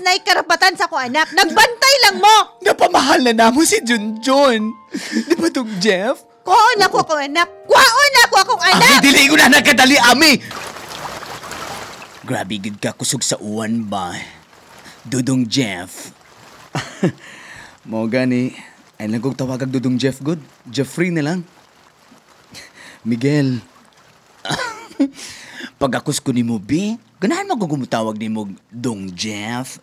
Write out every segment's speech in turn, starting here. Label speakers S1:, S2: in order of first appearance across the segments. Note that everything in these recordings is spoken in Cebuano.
S1: Parehas na karapatan sa akong anak. Nagbantay lang mo.
S2: Napamahal na namo si Junjun. Di ba, Dong Jeff?
S1: Kuhaon ako akong anak. Kuhaon ako akong
S2: Ami,
S1: anak.
S2: dili ko na nagkadali, Ami! Grabe gid ka kusog sa uwan ba? Dudong Jeff. Mao gani, ay lang kong tawagag Dudong Jeff good. Jeffrey na lang. Miguel. Pag akos ko ni mo, bi, ganahan mo ko gumutawag ni mo, Dong Jeff.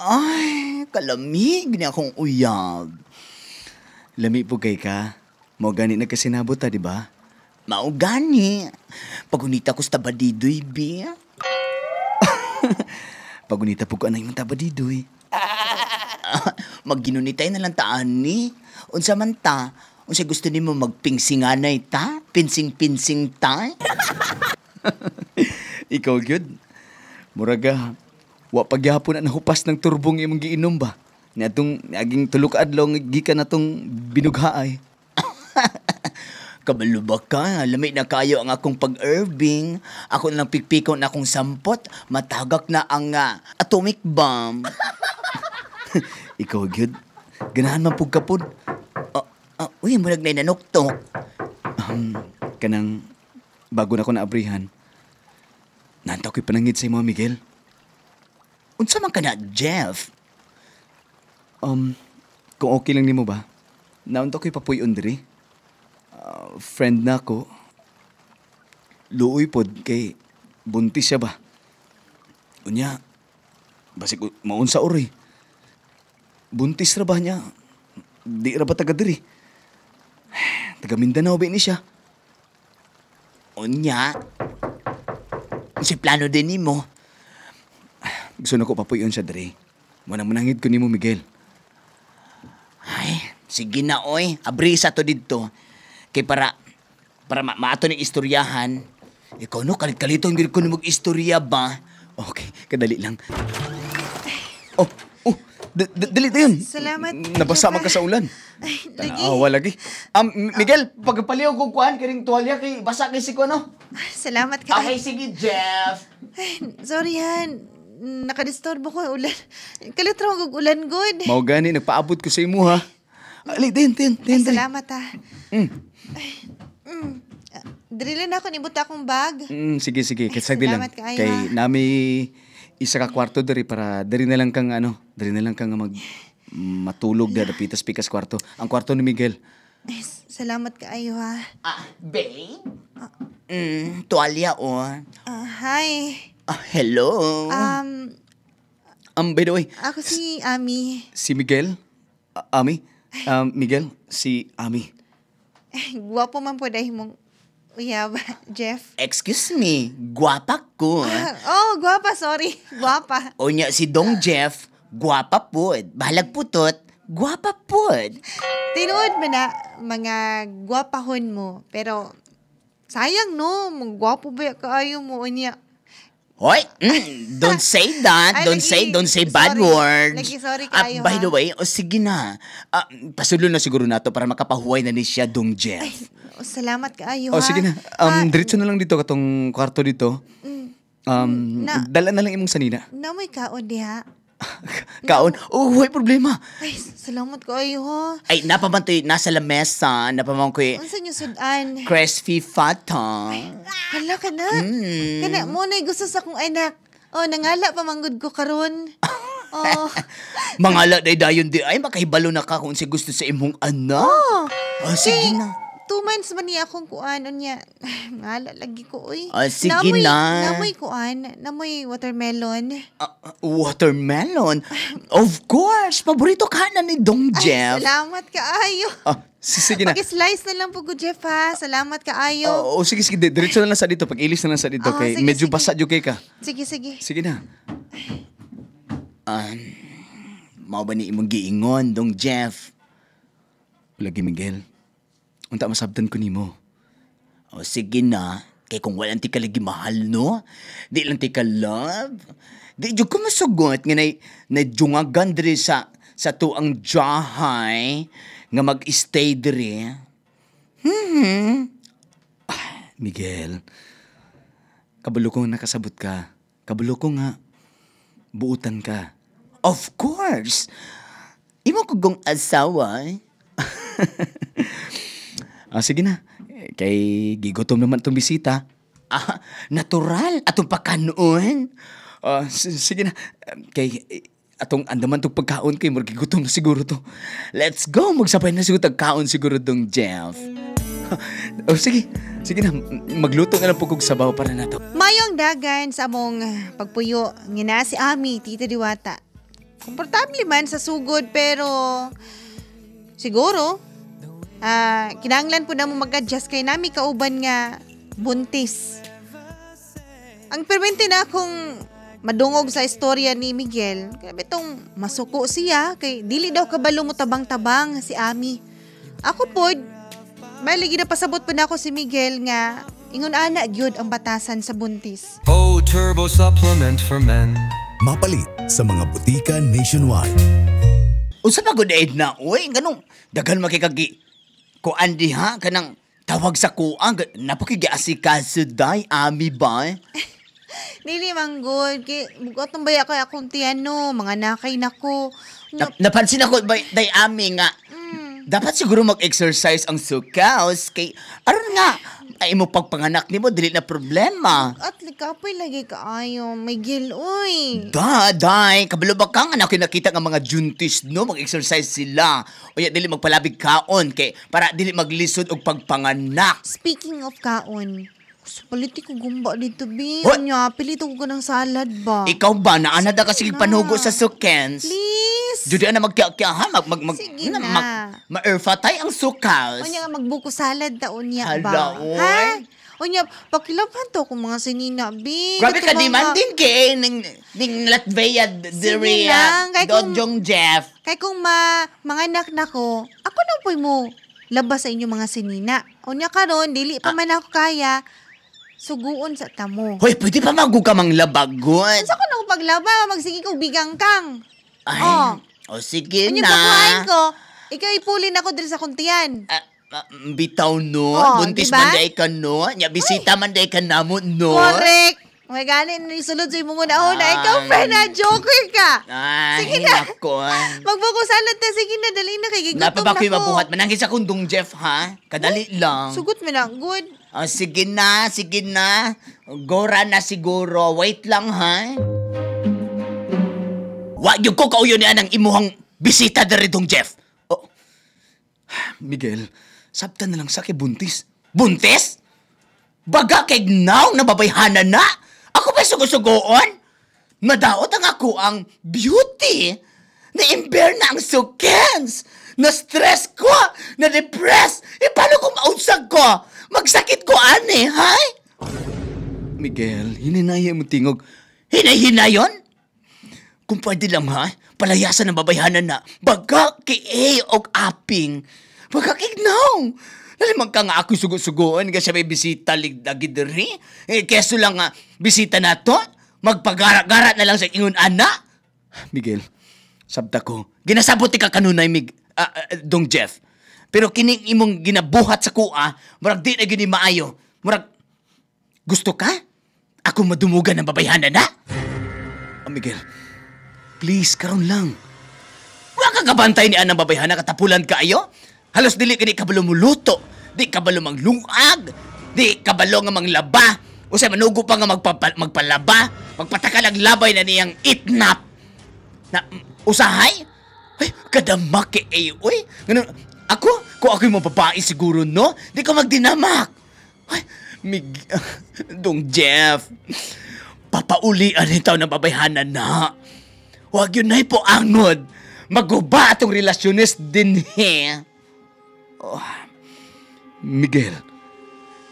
S2: Ay, kalamig ni akong uyab. Lami po kay ka. Mao gani nagkasinabot ta, di ba? Mao gani. Pagunita ko sa tabadidoy, bi. Pagunita po ko anay mong tabadidoy. Magginunitay na lang taan ni. Unsa man ta? Unsa gusto nimo, magpingsinganay ta? Pinsing-pinsing ta? Ikaw gyud. Muraga wa pagyapon na nahupas ng turbong imong giinom ba? Niadtong niaging tulo ka adlaw nga gikan natong binughaay. Kabalo ba ka? Lami na kayo ang akong pag-erbing. Ako na lang pikpikon na akong sampot. Matagak na ang atomic bomb. Ikaw gyud. Ganahan man pug kapod. Uy, murag na nanuktok. Kanang bago na ko naabrihan. Nanta ko'y panangid sa imo, Miguel. Unsa man ka na, Jeff? Kung okay lang nimo ba? Naunta ko'y papuy-on diri. Friend na ako. Luoy pod kay buntis siya ba. Unya, basig maunsa ori. Buntis ra ba niya? Di ra ba taga diri? Taga Mindanao ba ni siya? Unya, si plano din nimo. Gusto na ko papuy-on siya diri. Muna manangid ko nimo, Miguel. Ay, sige na oy. Abri sa to didto. Kay para maato ning istoryahan. Ikaw no, kalit-kaliton gyud ko nimo istorya ba? Okay, kadali lang. Oh, dali na yun.
S1: Salamat,
S2: Nabasa
S1: Jeff,
S2: man ka sa ulan.
S1: Ay, lagi.
S2: Tanawa lagi. Miguel, pagpaliw ko kuan kining tuwalya kay basa kay si kuno.
S1: Salamat ka.
S2: Okay, sige, Jeff.
S1: Ay, sorry han. Nakadisturbo ko ulan. Kalit ra og ulan good.
S2: Mao gani nagpaabot ko sa imo ha. Ali, din, din, din,
S1: Ay,
S2: din.
S1: salamat ah. Ay, Ah, diri lang ako nibuta akong bag.
S2: Sige, sige,
S1: Ay,
S2: kasi lang.
S1: salamat kaayo,
S2: Kay
S1: ha.
S2: nami isa ka kwarto diri para diri na lang kang ano, diri na lang kang mag matulog da pitas pikas kwarto. Ang kwarto ni Miguel.
S1: Ay, salamat kaayo ha.
S3: Ah, babe? Tuwalya, oh.
S1: Ah, hi.
S3: Ah, hello.
S2: By the way,
S1: Ako si Ami.
S2: Si Miguel, Ami, Miguel, si Ami.
S1: Ay, gwapo man po dahil mong uyab, Jeff.
S3: Excuse me, gwapa ko.
S1: Oh, gwapa, sorry. Gwapa.
S3: O niya, si Dong Jeff, gwapa pod. Bahalag putot, gwapa pod.
S1: Tinuod man na mga gwapahon mo. Pero sayang no, mga gwapo ba kaayo mo unya.
S3: Hoy, don't say that.
S1: Ay,
S3: Don't
S1: lagi,
S3: say, don't say bad
S1: sorry.
S3: words.
S1: Lagi, sorry
S3: Ah,
S1: kaayo,
S3: by
S1: ha?
S3: the way, oh, sige na. Ah, pasulo na siguro nato para makapahuway na ni siya, Dong Jeff.
S1: Ay, oh, salamat kaayo
S2: Oh,
S1: ha.
S2: sige na.
S1: Ah,
S2: Diretso na lang dito katong kwarto dito. Dala na lang imong sanina.
S1: Namoy kaon diha.
S2: Kaon. Oh, way problema.
S1: Ay, salamat kaayo ha.
S3: Ay, napaman to'y nasa lamesa. Napaman ko'y
S1: Unsa niyo sudan?
S3: crispy fata.
S1: Hala ka na. Kana mo na gusto sa akong anak. Oh, nangala pa manggod ko karon. Oh.
S3: Mangala day dayon di ay makahibalo na ka kung si gusto sa imong anak.
S1: Oh.
S3: Oh, sige
S1: Kay,
S3: na.
S1: 2 months man niya akong kuan unya. Ngala lagi ko oy.
S3: Ah, sige na.
S1: Namoy kuan, namoy watermelon.
S3: Ah, watermelon. Of course, paborito ka na ni Dong
S1: Ay,
S3: Jeff.
S1: salamat kaayo.
S2: Ah, sige na.
S1: Paki-slice na lang po ko, Jeff, ha. Salamat kaayo.
S2: Oh, sige, sige. Diretso na lang sa dito. Pag-ilis na lang sa dito.
S1: Ah,
S2: Kay
S1: sige,
S2: medyo
S1: sige.
S2: basa jud kay ka.
S1: Sige, sige.
S2: Sige na.
S3: Mao ba ni imong giingon, Dong Jeff?
S2: Lagi, Miguel. Unta masabtan ko nimo.
S3: O sige na. Kay kung walang ti ka lagi mahal, no? Di lang ti ka love. Di jud ko masugot nga nay nay jungagan diri sa tuang jahay nga mag-stay diri.
S2: Miguel, kabalo ko nga nakasabot ka. Kabalo ko nga buutan ka.
S3: Of course. Imo ko gong asawa.
S2: Ah, sige na. Kay gigutom naman tong bisita.
S3: Ah, natural atong pakanon.
S2: Ah, sige na. Kay atong andaman tong pagkaon kay murag gigutom na siguro to. Let's go, magsabay na siguro tagkaon siguro dong Jeff. Oh, sige. Sige na, magluto na lang po kog sabaw para nato.
S1: Mayong dagan sa among pagpuyo nga na si Ami, Tita Diwata. Komportable man sa sugod pero siguro kinahanglan po na mo mag-adjust kay nami kauban nga buntis. Ang permente na akong madungog sa istorya ni Miguel, grabe tong masuko siya kay dili daw kabalo mo tabang-tabang si Ami. Ako pod, bali ginapasabot po na ako si Miguel nga ingon ana gyud ang batasan sa buntis.
S4: Oh, Turbo Supplement for Men.
S5: Mapalit sa mga butika nationwide.
S3: Unsa pa gud na oy, nganong daghan makikagi kuan diha kanang tawag sa kuang napakigiasikaso day Ami ba?
S1: Dili man good kay bugat ng baya kay akong tiyan no, mga nakay nako.
S3: Napansin ako bay day Ami nga dapat siguro mag-exercise ang sukaos kay aron nga ay mo pagpanganak nimo dili na problema.
S1: At likapoy lagi kaayo, Miguel oy.
S3: Da, day, kabalo ba kang anak nakita nga mga juntis no, mag-exercise sila. O ya dili magpalabig kaon kay para dili maglisod og pagpanganak.
S1: Speaking of kaon, gusto paliti ko gumba dito, bi.
S3: Hoy!
S1: Unya, pilito ko ng salad ba?
S3: Ikaw ba naanad na kasi
S1: Sige na.
S3: panugo sa sukens?
S1: Please.
S3: Judy na magkya ha mag mag mag
S1: Sige na.
S3: Mag, ma-erfatay ang sukals.
S1: Unya nga magbuko salad ta unya
S3: Hala,
S1: ba?
S3: oy.
S1: Ha? Unya, pakilaban to kung mga sinina, bi.
S3: Grabe ka
S1: Kato mga-
S3: demanding kay ning ning Latvia
S1: Sige lang,
S3: diri
S1: kay kung-
S3: Dodjong Jeff.
S1: Kay kung ma manganak na ko, ako na po'y mo labas sa inyong mga sinina. Unya karon dili pa man ako kaya, suguon sa tamo.
S3: Hoy, pwede pa magu ka mang labagon.
S1: Unsa ko na ko paglaba, magsige kog bigang kang.
S3: Ay,
S1: Oh.
S3: oh, sige
S1: Unya
S3: na.
S1: pakuhain ko, ikaw ipulin ako diri sa kuntian.
S3: Ah, ah, bitaw no,
S1: Oh,
S3: buntis
S1: diba?
S3: man day ka no, nya bisita man day ka namo no.
S1: Correct. May gani ni sulod sa imong una-una. Ikaw,
S3: Ay.
S1: friend, na joker ka.
S3: Ay,
S1: Sige na.
S3: nako.
S1: Magbuko salad ta, sige na, dali na kay gigutom
S3: Napa ba
S1: na
S3: ko'y
S1: ko.
S3: mabuhat? Manangin sa kundong Jeff ha? Kadali lang.
S1: Sugot mo na, good.
S3: Ah, sige na, sige na. Gora na siguro. Wait lang, ha? Wa gyud ko kauyo ni anang imuhang bisita diri dong Jeff.
S2: Oh. Miguel, sabtan na lang sa kay buntis.
S3: Buntis? Baga kay now nababayhanan na? Ako pa sugo-sugoon? Madaot ang ako ang beauty. Na-imber na ang sukens. Na-stress ko. Na-depress. E paano kung maunsag ko? Magsakit ko ani, ha?
S2: Miguel, hininaya mo tingog.
S3: Hinay-hinayon? Kung pwede lang ha, palayasan ang babayhanan na baga kay A og aping. Baga kay no. Nalimang ka nga ako sugo-sugoon kasi may bisita ligdagi diri. Eh, keso lang nga, bisita na to. Magpagara-gara na lang sa ingon ana.
S2: Miguel, sabta ko.
S3: Ginasabot ka kanunay, mig, dong Jeff. Pero kining imong ginabuhat sa kuha, murag di na gini maayo. Murag, gusto ka? Ako madumugan ng babayhanan na?
S2: Ah, Miguel, please, karon lang.
S3: Wa ka kabantay ni anang babayhana katapulan kaayo? Halos dili kini kabalo muluto, di kabalo manglungag, di kabalo nga manglaba. Usay manugo pa nga magpalaba, magpatakal ang labay na niyang itnap. Na usahay? Ay, kadamak kay ayo, oy. Ganun, ako, kung ako'y mababae siguro, no? Di ko magdinamak. Ay, Dong Jeff, papaulian itaw ng babayhana na. Huwag yun na po angod. Maguba atong relasyones din he.
S2: Oh, Miguel.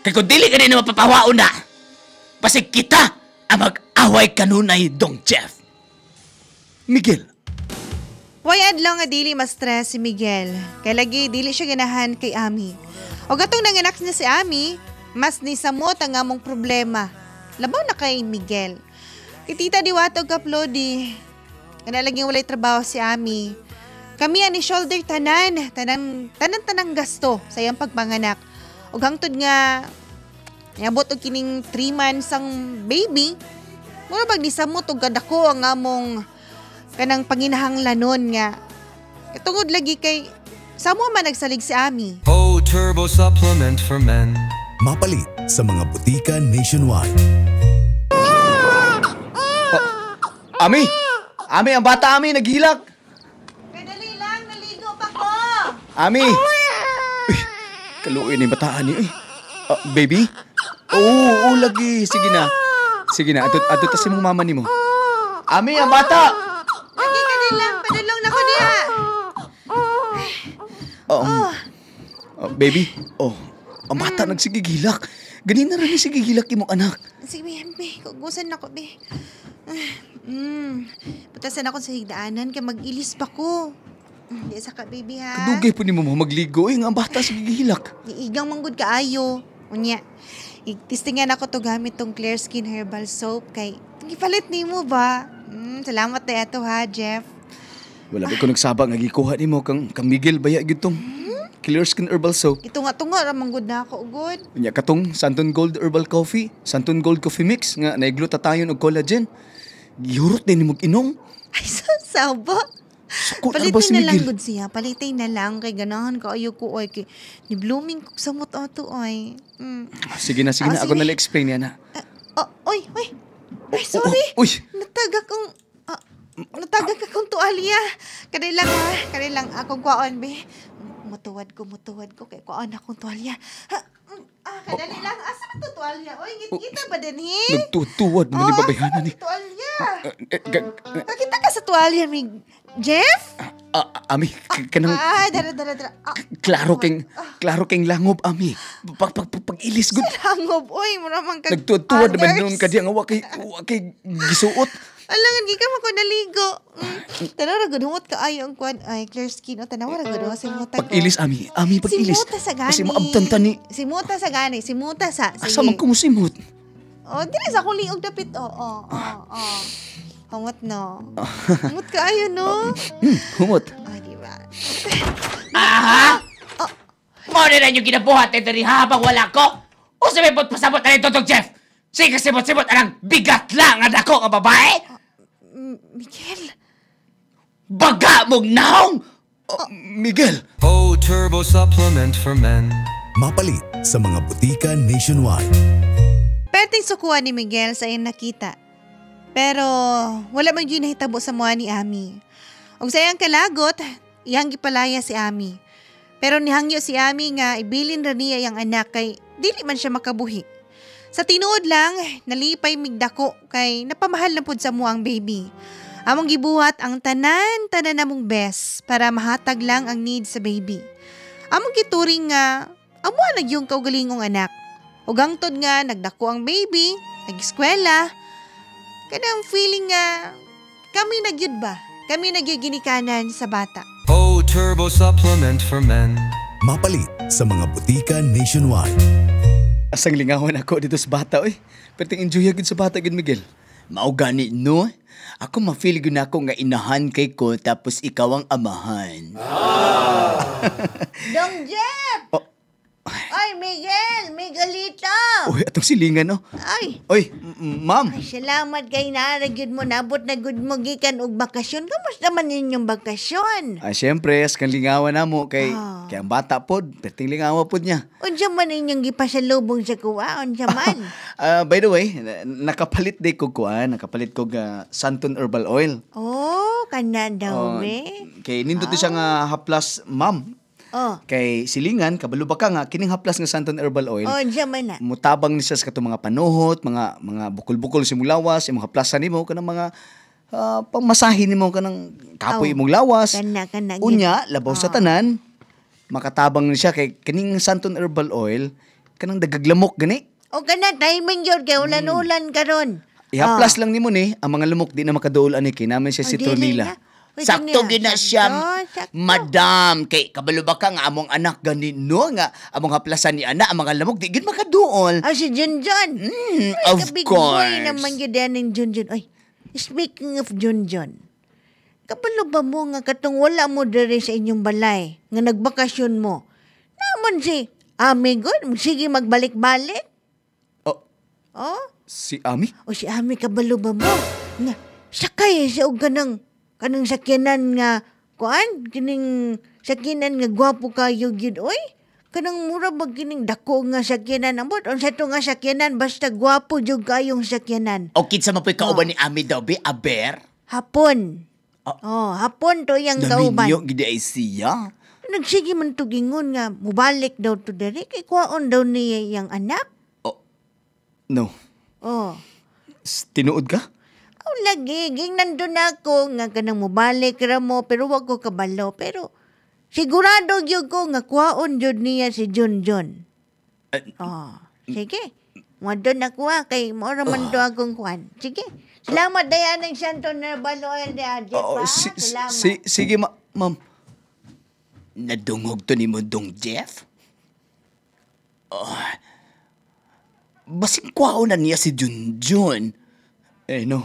S3: Kay kung dili ka din na mapapawaon na, pasig kita ang mag-away kanunay, Dong Jeff.
S2: Miguel.
S1: Way adlaw nga dili ma-stress si Miguel. Kay lagi dili siya ganahan kay Ami. O gatong nanganak niya si Ami, mas nisamot ang among problema. Labaw na kay Miguel. Kay Tita Diwata og Kaplodi, kana laging walay trabaho si Ami. Kami ani shoulder tanan, tanan tanan tanang gasto sa iyang pagpanganak. Ug hangtod nga niabot og kining 3 months ang baby, mura bag nisamot og kadako ang among Kanang panginahanglanon nga tungod lagi kay sa mo man nagsalig si Ami.
S4: Oh, Turbo Supplement for Men.
S5: Mapalit sa mga butika nationwide.
S2: Ami! Ami, ang bata, Ami, naghilak!
S1: Kadali lang, naligo pa ko.
S2: Ami! Uy, kaluoy na yung bataan niyo eh. Ah, baby? Oo, oo, lagi. Sige na. Sige na, ato ta sa mong mama nimo. Ami, ang bata!
S1: Lagi kadali lang, padulong na ko diha.
S2: Oh, baby, oh, ang bata nagsigigilak. Ganina rin sigigilak imong anak.
S1: Sige, be, kugusan na ko, be. Putasan ako sa higdaanan kay mag-ilis pa ko. Di sa ka, baby, ha?
S2: Kadugay po nimo mo magligo eh, nga ang bata sigigilak.
S1: Iigang manggod kaayo. Unya, igtistingan ako to gamit tong Clear Skin Herbal Soap kay gipalit nimo ba? Salamat na ato ha, Jeff.
S2: Wala ba ko nagsaba nga gikuha nimo kang kang Miguel baya gyud tong Clear Skin Herbal Soap.
S1: Gitunga-tunga ra manggod na ako ugod.
S2: Unya katong Santon Gold Herbal Coffee, Santon Gold Coffee Mix nga naigluta tayon og collagen. Gihurot din nimo inom.
S1: Ay, sasaba.
S2: Suko na ba
S1: Palitin
S2: si
S1: na lang
S2: Miguel?
S1: gud siya. Palitin na lang kay ganahan kaayo ko oy kay ni blooming kog samot ato ay.
S2: Sige na, sige
S1: Ah,
S2: na. Ako
S1: sige.
S2: na lang explain niya na.
S1: Oh, oy, oy. Ay, sorry.
S2: Oh, uy,
S1: Natagak akong tuwalya. Kadali lang ha. Kadali lang akong kwaon, be. Mutuwad ko. Kay kwaon akong tuwalya. Ha, kadali lang. Asa man to tuwalya? Oy, ngit-ngita ba din, he?
S2: Nagtutuwad mo ni
S1: Oh,
S2: babayhanan
S1: asa
S2: ni.
S1: man to tuwalya?
S2: Eh,
S1: Kakita ka sa tuwalya, mig. Jeff?
S2: Ami, kanang
S1: Ah, dara, dara, dara. Ah,
S2: klaro king langob, Ami. Pag pag pag, pag-ilis gud.
S1: Langob, oy, mura man kag
S2: Nagtuwad-tuwad naman
S1: others.
S2: noon ka di nga wa kay gisuot.
S1: Alangan, gi ka man ko naligo. Tanaw ra gud humot kaayo ang kwan ay clear skin o tanaw ra gud oh, simuta ko.
S2: Pag-ilis, Ami. Ami, pag-ilis.
S1: Simuta sa gani.
S2: Kasi maabtan ta ni.
S1: Simuta sa gani, simuta sa. Sige.
S2: Asa man ko mosimot?
S1: Oh, dili sa akong liog dapit. Oh. Humot no. Humot kaayo no.
S2: Humot.
S1: Ah, di ba?
S3: Aha! Mao na yung ginabuhat eh diri habang wala ko. O sa may pasabot na ito, Jeff. Sige, sibot-sibot anang bigat lang ang dako nga babae.
S1: Miguel.
S3: Baga mong naong!
S2: Oh, Miguel.
S4: Oh, Turbo Supplement for Men.
S5: Mapalit sa mga butika nationwide.
S1: Perting sukuan ni Miguel sa iyang nakita. Pero wala man yun nahitabo sa mga ni Ami. Ug sa iyang kalagot, iyang gipalaya si Ami. Pero nihangyo si Ami nga ibilin ra niya iyang anak kay dili man siya makabuhi. Sa tinuod lang, nalipay migdako kay napamahal na pud sa mo ang baby. Among gibuhat ang tanan-tanan namong best para mahatag lang ang needs sa baby. Among gituring nga amo na yung kaugalingong anak. Ug hangtod nga nagdako ang baby, nag-eskwela, kanang feeling nga kami na gyud ba? Kami na gyud ginikanan sa bata.
S4: Oh, Turbo Supplement for Men.
S5: Mapalit sa mga butika nationwide.
S2: Asang lingawan ako dito sa bata, oy. Perting enjoy gyud sa bata gyud, Miguel.
S3: Mao gani no? Ako ma-feel gyud nako nga inahan kay ko tapos ikaw ang amahan.
S1: Dong Jeff!
S2: Oh.
S1: Ay, Miguel! Miguelito!
S2: Uy, atong silingan, no?
S1: Ay!
S2: Oy, ma'am.
S1: Ay, salamat kay naara gyud mo nabot na gud mo gikan og bakasyon. Kamusta man inyong bakasyon?
S2: Ah, syempre, as kang lingawan na mo kay
S1: Ah.
S2: kay ang bata pod, perting lingawa pod niya.
S1: Unsa man inyong gipasalubong sa kuwa? Unsa man?
S2: Ah, by the way, nakapalit day ko kuan, nakapalit ko Santon Herbal Oil.
S1: Oh, kana daw
S2: Oh,
S1: be.
S2: kay nindot siya nga haplas, ma'am.
S1: Oh.
S2: Kay silingan, kabalo ba ka nga kining haplas nga Santon Herbal Oil?
S1: Oh, unsa man na?
S2: Mutabang ni siya sa katong mga panuhot, mga bukol-bukol sa imong lawas, imong haplasan nimo kanang mga pangmasahe nimo kanang kapoy
S1: Aw,
S2: imong lawas.
S1: kana, kana, gid.
S2: Unya, labaw sa tanan, makatabang ni siya kay kining Santon Herbal Oil kanang dagaglamok gani.
S1: O kana timing gyud kay ulan-ulan karon.
S2: Ihaplas lang nimo ni ang mga lamok di na makaduol ani kay naman siya
S1: Oh,
S2: si
S1: dili
S2: citronella.
S1: na. Uy,
S3: Sakto
S1: kani,
S3: gyud na siya,
S1: sakto, sakto.
S3: madam. Kay kabalo ba ka nga among anak gani no nga among haplasan ni ana ang mga lamok di gyud makaduol.
S1: Ah, si Junjun. Ay,
S3: Of
S1: ka-big boy
S3: course.
S1: naman yun din ng Junjun. Oy, speaking of Junjun, kabalo ba mo nga katong wala mo diri sa inyong balay, nga nagbakasyon mo, naman si Ami gud, sige magbalik-balik.
S2: Oh,
S1: Oh,
S2: si Ami?
S1: o si Ami kabalo ba mo? Nga, sakay siya og kanang
S6: Kanang sakyanan nga kuan, kining sakyanan nga gwapo kayo gyud oy. Kanang mura ba kining dako nga sakyanan ambot unsa to nga sakyanan basta gwapo jud kayong sakyanan.
S3: O kinsa man po'y kauban ni Ami daw, be? Aber?
S6: Hapon. Oh, hapon to iyang kauban.
S3: Naminyo, gidi ay siya.
S6: Nagsige man to gingon nga mubalik daw to diri kay kuwaon daw niya iyang anak.
S2: No.
S6: Oh.
S2: Tinuod ka?
S6: Aw lagi, ging nandun ako nga kanang mubalik ra mo pero wag ko kabalo pero sigurado gyud ko nga kuwaon jud niya si Junjun. Oh, sige. Wadon ako ha, kay mao ra man to akong kuan. Sige. Salamat dayan ng Santo Herbal Oil diha, Jeff.
S2: Oo,
S6: ha? Salamat.
S2: sige, ma'am.
S3: Nadungog to ni mo dong Jeff? Oh, basing kwaon na niya si Junjun.
S2: Eh, no.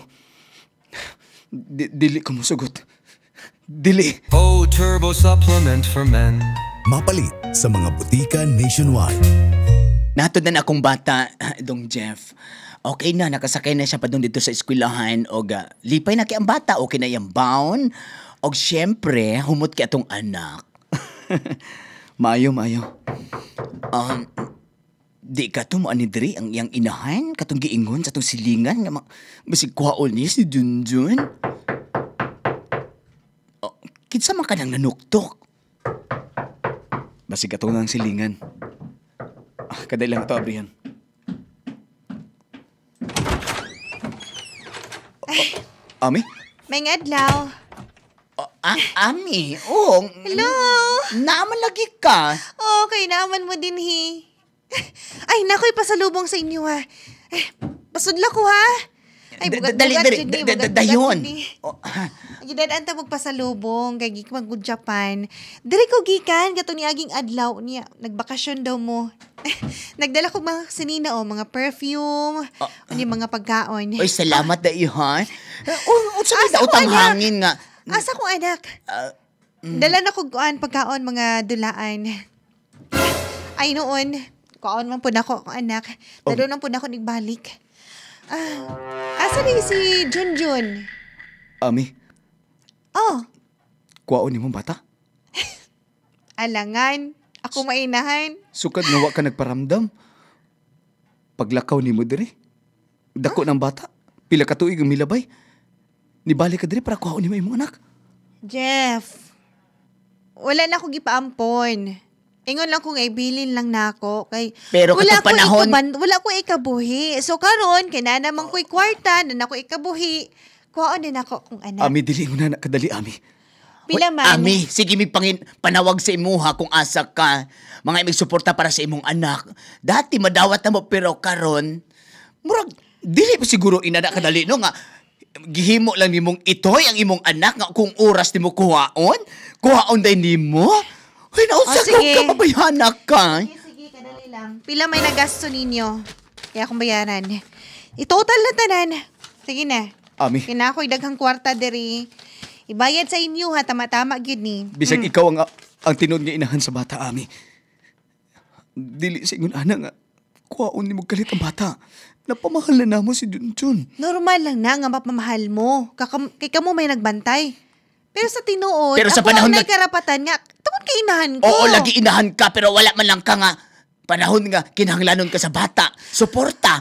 S2: Dili ko musugot. Dili.
S4: Oh, Turbo Supplement for Men.
S5: Mapalit sa mga butika nationwide.
S3: Natod na akong bata, dong Jeff. Okay na, nakasakay na siya pa dong dito sa eskwelahan. Og lipay na kay ang bata, okay na iyang bound. Og syempre, humot kay atong anak.
S2: Maayo, maayo.
S3: Di ka to mo ani diri ang iyang inahan katong giingon sa atong silingan nga basig kuhaon niya si Junjun. Oh, kinsa man ka nang nanuktok?
S2: Basig ato ng silingan. Ah, kaday lang ito, abrihan. Oh, Ami?
S1: May adlaw.
S3: Oh, Ami, oh.
S1: Hello.
S3: Naaman lagi ka.
S1: Okay, naaman mo din, hi. Ay, nakoy pasalubong sa inyo, ha. Eh, pasudla ko, ha. Ay, bugat-bugat
S3: Dali, dali,
S1: jud ni, bugat-bugat
S3: dayon.
S1: jud ni.
S3: Oh, ha.
S1: Gidad-an ta magpasalubong kay gikan mag Japan. Diri ko gikan kato ni aging adlaw niya. Nagbakasyon daw mo. Nagdala ko mga sinina o mga perfume, unya mga pagkaon.
S3: Oy, salamat da ha. Oh, unsa may
S1: Asa ko,
S3: daot ang
S1: anak?
S3: hangin nga?
S1: Asa ko anak? Dala na ko kuan pagkaon mga dulaan. Ay noon, kuan man pud ako akong anak. Dalo nang pud ako nigbalik. Asa ni si Junjun?
S2: Ami,
S1: Oh,
S2: kuwaon ni mong bata?
S1: alangan. Ako mainahan.
S2: Sukad nga wa ka nagparamdam. Paglakaw ni mo diri. Dako ng bata. Pila ka tuig ang milabay. Nibalik ka diri para kuwaon nimo imong anak.
S1: Jeff, wala na akong gipaampon. Ingon lang kung ibilin lang nako kay
S3: Pero
S1: wala
S3: katong panahon-
S1: wala ko ikabuhi. So karon kay naa naman ko'y kwarta, na nako ikabuhi. Kuwaon din ako kung anak.
S2: Ami, dili mo na nakadali, Ami.
S1: Pila man.
S3: Ami, sige mi panawag sa imuha kung asa ka. Mga imig suporta para sa imong anak. Dati madawat na mo pero karon murag dili pa siguro inana kadali no nga gihimo lang nimong itoy ang imong anak nga kung oras nimo kuhaon, kuhaon day nimo. Hoy, nausa
S1: Oh, sige.
S3: ka kababayhana ka.
S1: Sige, sige, kadali lang. Pila may nagasto ninyo. Kaya akong bayaran. I-total na tanan. Sige na.
S2: Ami.
S1: Kinakoy daghang kwarta diri. Ibayad sa inyo ha, tama-tama gyud ni.
S2: Bisag ikaw ang tinuod nga inahan sa bata, Ami. Dili sa ingon ana nga kuwaon nimo kalit ang bata. Napamahal na namo si Junjun.
S1: Normal lang na nga mapamahal mo. Kay kamo may nagbantay. Pero sa tinuod,
S3: Pero sa
S1: ako
S3: panahon
S1: ang
S3: na-
S1: may karapatan nga. Tungod kay inahan ko.
S3: Oo, lagi inahan ka pero wala man lang ka nga panahon nga kinahanglanon ka sa bata. Suporta.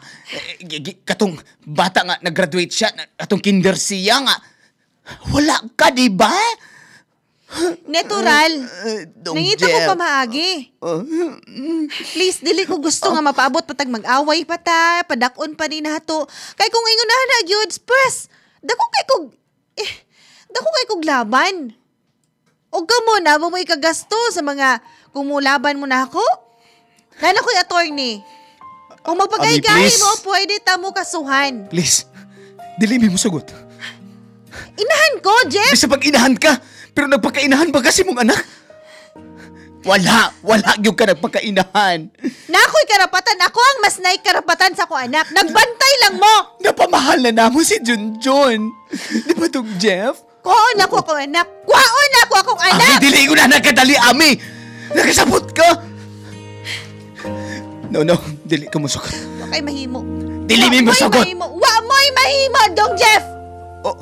S3: Katong bata nga nag-graduate siya, atong kinder siya nga. Wala ka, di ba?
S1: Natural.
S3: Dong
S1: Nangita ko
S3: Jeff.
S1: pa maagi. Please, dili ko gusto nga mapaabot patag mag-away pa ta, padakon pa ni nato. Kay kung ingon na na gyud, stress. Dako kay kog dako kay kog laban. Og kamo na mo ikagasto sa mga kumulaban mo na ako. Nana ko'y attorney. Kung magpagay-gay
S2: Ami, please.
S1: mo, pwede ta mo kasuhan.
S2: Please, dili mi mo sugot.
S1: Inahan ko, Jeff!
S2: Bisa pag inahan ka, pero nagpakainahan ba kasi mong anak?
S3: Wala, wala gyud ka nagpakainahan.
S1: Nako'y karapatan. Ako ang mas naay karapatan sa ko anak. Nagbantay lang mo!
S2: Napamahal na namo si Junjun. Di ba itong Jeff?
S1: Kuhaon ako akong anak. Kuhaon ako akong
S2: Ami,
S1: anak!
S2: dili ko na nagkadali, Ami! Nakasabot ka! No, no, dili ka musugot.
S1: Wa kay mahimo.
S3: Dili mi
S1: Wa mo'y
S3: musugot.
S1: mahimo. Wa mo'y mahimo, Dong Jeff!
S2: Oh,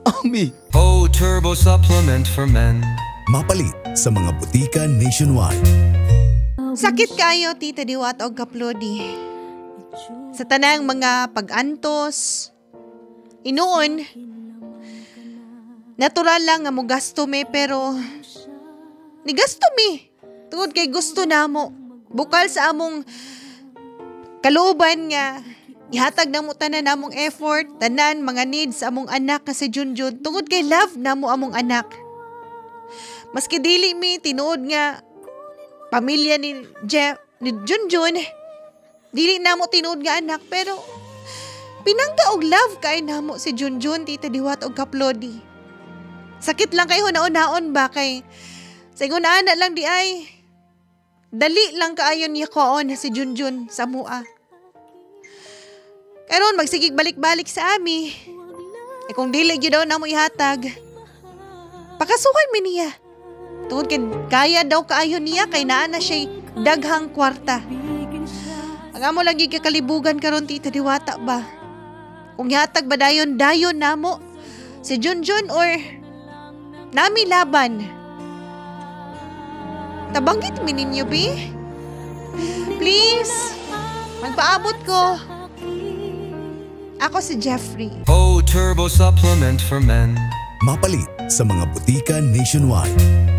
S2: Ami.
S4: Oh, Turbo Supplement for Men.
S5: Mapalit sa mga butika nationwide.
S1: Sakit kayo, Tita Diwata og Kaplodi. Sa tanang mga pag-antos, inuon, natural lang nga mo gasto me, pero ni gasto mi. Tungod kay gusto namo. Bukal sa among kalooban nga ihatag namo tanan namong effort, tanan mga needs sa among anak nga si Junjun, tungod kay love namo among anak. Maski dili mi tinuod nga pamilya ni Jeff, ni Junjun, dili namo tinuod nga anak, pero pinangga og love kay namo si Junjun, Tita Diwata og Kaplodi. Sakit lang kay hunaon-naon ba, kay sa ingon ana lang di ay dali lang kaayo niya koon si Junjun sa mua. Karon magsigig balik-balik sa ami. Eh kung dili gyud daw namo ihatag, pakasuhan mi niya. Tungod kay kaya daw kaayo niya, kay naa na siya daghang kwarta. Ang amo lagi kakalibugan karon, Tita Diwata ba. Kung ihatag ba dayon dayon namo si Junjun or nami laban. Tabanggit mi ninyo, bi. Please, magpaabot ko. Ako si Jeffrey.
S4: Oh, Turbo Supplement for Men.
S5: Mapalit sa mga butika nationwide.